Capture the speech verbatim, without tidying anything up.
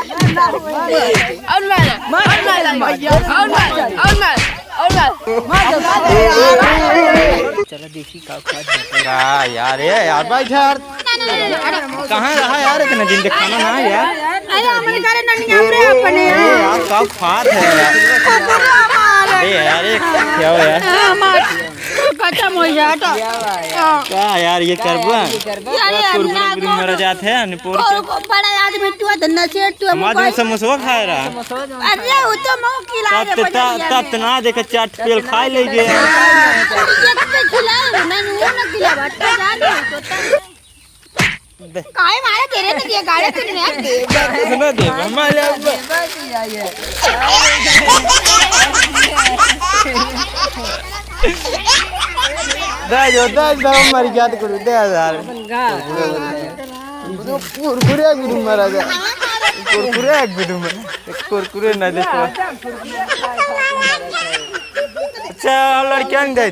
और मार, और मार, और मार, और मार। चलो देखी का खात है। का यार, ए यार, बैठ यार। कहाँ रहा यार इतना दिन, दिखाना ना यार। अरे, हमारे घरे ननिया रे अपने। ए यार, का खात है यार। कुकुर हमारे। ए यार, ये क्या हो यार? हमारे खत्म हो जाता। हाँ। का यार, ये करबा? यार, ये कुरकुरे ना गुरकुरे मरा जात है, निपोर के। को, को बड़ा आदमी तू है, धन्ना सेठ तू है, हमारे दिन समोसा खाए रहा। अरे, वो तो मऊ खिला तब दे, तो, बजा तब तो ना देखे, चाट पेल खाए ले गए। ये तो खिला, मैं नून ना खिला, बट्टा जा रही तो तब। दे। काहे मारे तेरे ने दिए गाड़े तेरे ने? सुना दे, मारे अब। दे जो, दे, दे, मर गया तो कुछ, दे यार। कुरकुरे गुरु महाराज। कुरकुरे गुरु महाराज। कुरकुरे ना देखो। अच्छा, लड़कियां दे।